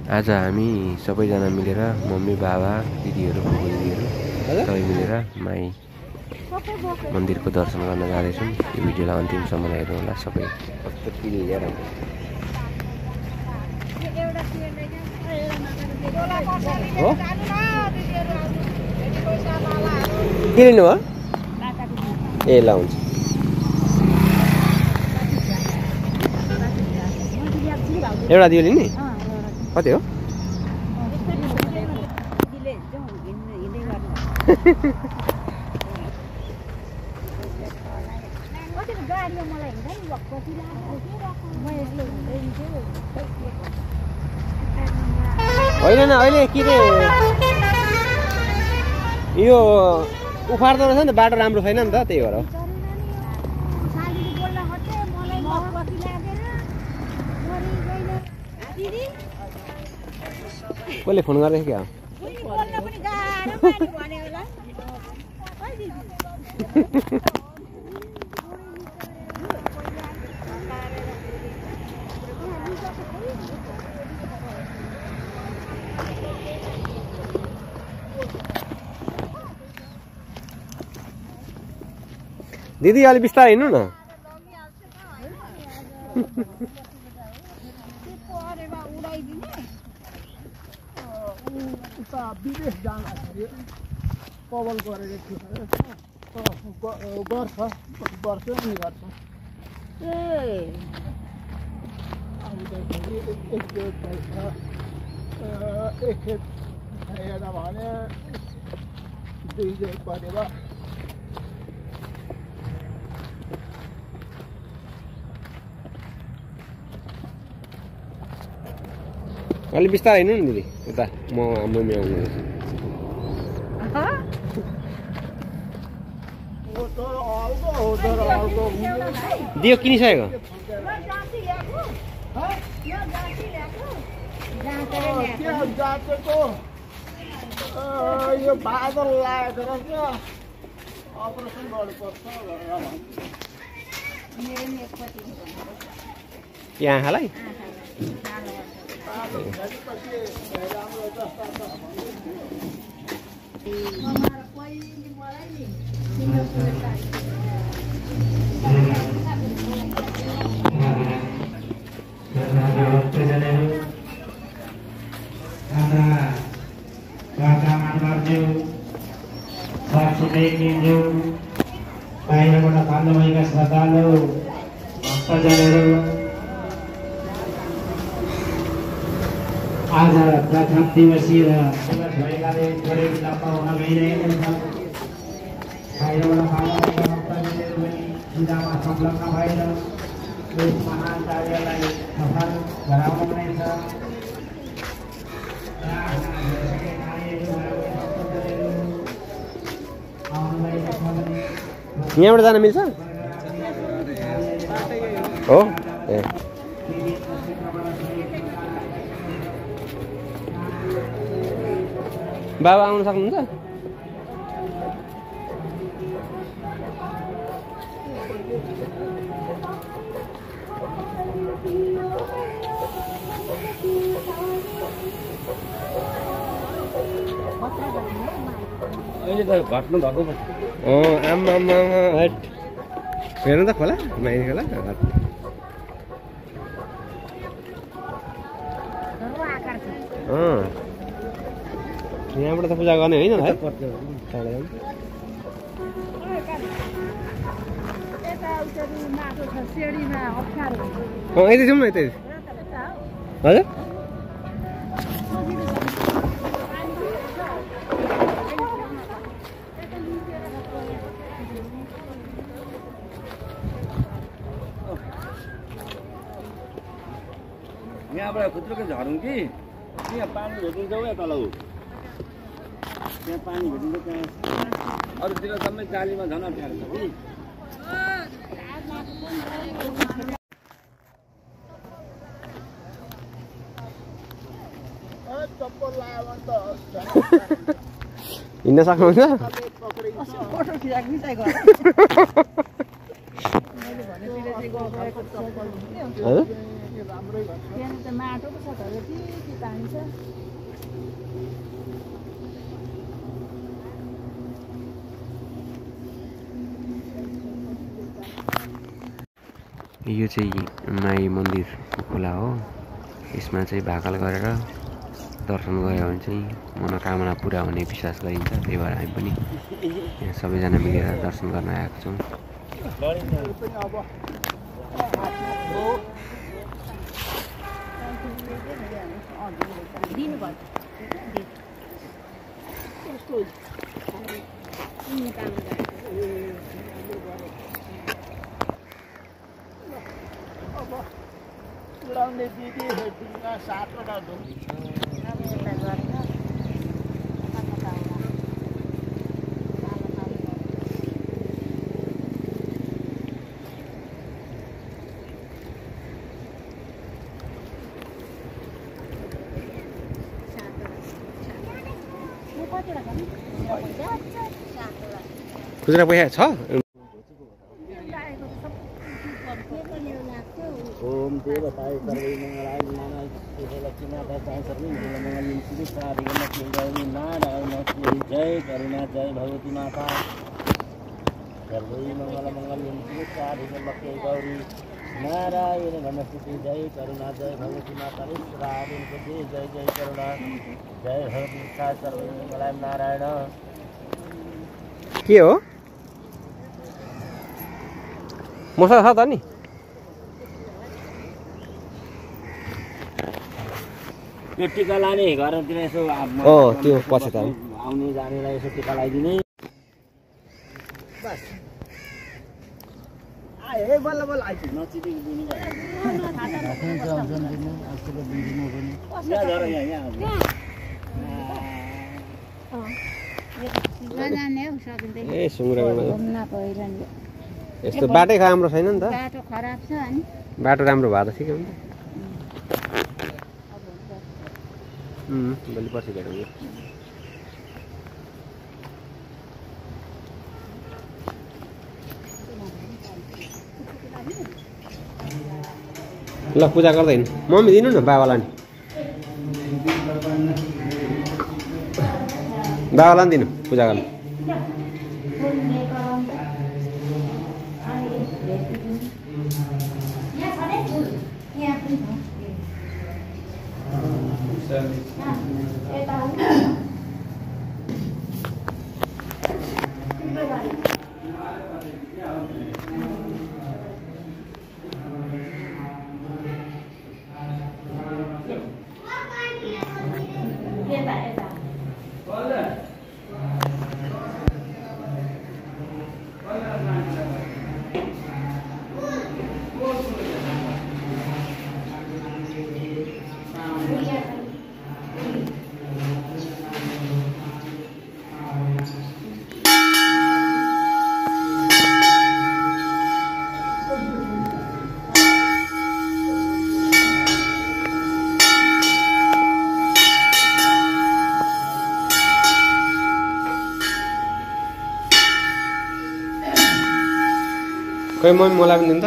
आज हामी सबैजना मिलेर मम्मी बाबा दिदीहरू दिदीहरू सबै मिलेर माई मन्दिरको दर्शन गर्न जाँदैछौँ। यो भिडियोलाई अन्तिमसम्म हेर्नु होला सबै। कस्तो फिल लिएर हो के लिनु हो? ए ल हुन्छ। एउटा दियो लिने कति हो? होइन न अहिले के रे यो उफार्दो रहेछ नि त, बाटो राम्रो छैन नि त, त्यही भएर कसले फोन गरेको क्या? दिदी अलि बिस्तारै हिँड्नु न। विदेश जाँदाखेरि कबल गरेको गर्छ वर्ष नि गर्छ। एक खेप हेर्न भने 2 खेप गरेर अलि बिस्तारै हिँड्नु नि दिदी, उता म मम्मी आउनु। दियो किनिसकेको? यो बादल लागेर अपरेसन गर्नुपर्छ। यहाँ हालै बाहिरबाट भाग्नुभएका श्रद्धालु भक्तजनहरू आज प्रथम दिवसीय दिवस भएकाले थोरै विलम्ब हुन गइरहेको छ। बाहिरबाट भाग्नुभएका भक्तजनहरू पनि पूजामा संलग्न भएर यस महान कार्यलाई सफल गराउनुहुनेछ। यहाँबाट जान मिल्छ हो? ए बाबा आउन सक्नुहुन्छ? अहिले त घट्नु भएको पो। आम्मा हट हेर्नु त खोला, माइनी खोला। यहाँबाट त पूजा गर्ने होइन है? यतै जाउँ न, यतै। हजुर यहाँबाट खुत्रुकै झरौँ कि यहाँ पानी भेटिन्छ क्या तल? त्यहाँ पानी भेटिन्छ, त्यहाँ अरूतिर सबै जालीमा झन अप्ठ्यारो छ कि। हिँड्न सक्नुहुन्छ? माटो यो चाहिँ माई मन्दिरको खोला हो। यसमा चाहिँ भाकल गरेर दर्शन गयो भने चाहिँ मनोकामना पुरा हुने विश्वास गरिन्छ। त्यही भएर हामी पनि यहाँ सबैजना मिलेर दर्शन गर्न आएको छौँ। उडाउने दिदी हेर्दिनका 7 वटा ढुङ खुजुरा पैसा छ? ओम देवताय सर्वै मंगलाय नानाय लक्ष्मीनाथ चाय सर्वै मंगल शिवसारि लक्ष्मी गौरी नारायण जय करुणा जय भगवती माता सर्वै मंगल शिवसारि लक्ष्मी गौरी नारायण नमस्ते जय करुणा जय भगवती माता ईश्वराय जय जय करुणा जय भगवती माता सर्वै मंगलाय नारायण। के हो मसला छ त नि? यो टिका लाने घरतिर यसो त्यो पछि त आउने जानेलाई यसो टिका लगाइदिने। बस आए बल्ल बल्ल आइपुग्छ नचितेको दिनु ए सुँगुरको यस्तो बाटै राम्रो छैन नि त। बाटो खराब छ अनि बाटो राम्रो भए त ठिकै हुन्छ। भोलि पर्सि भेटौँ। ल पूजा गर्दैन मम्मी दिनु न बाबालाई नि दिनु पूजा गर्नु। कोही मम्मी मलाई पनि दिनु त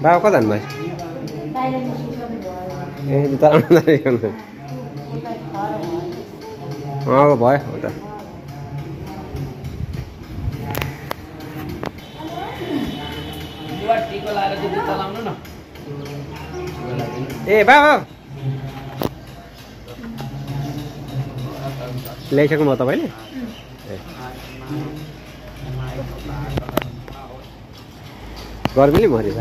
बाबा कता जानुभयो? ए भयो हो त। ए बाबा ल्याइसक्नुभयो तपाईँले? गर्मीले मरेछ।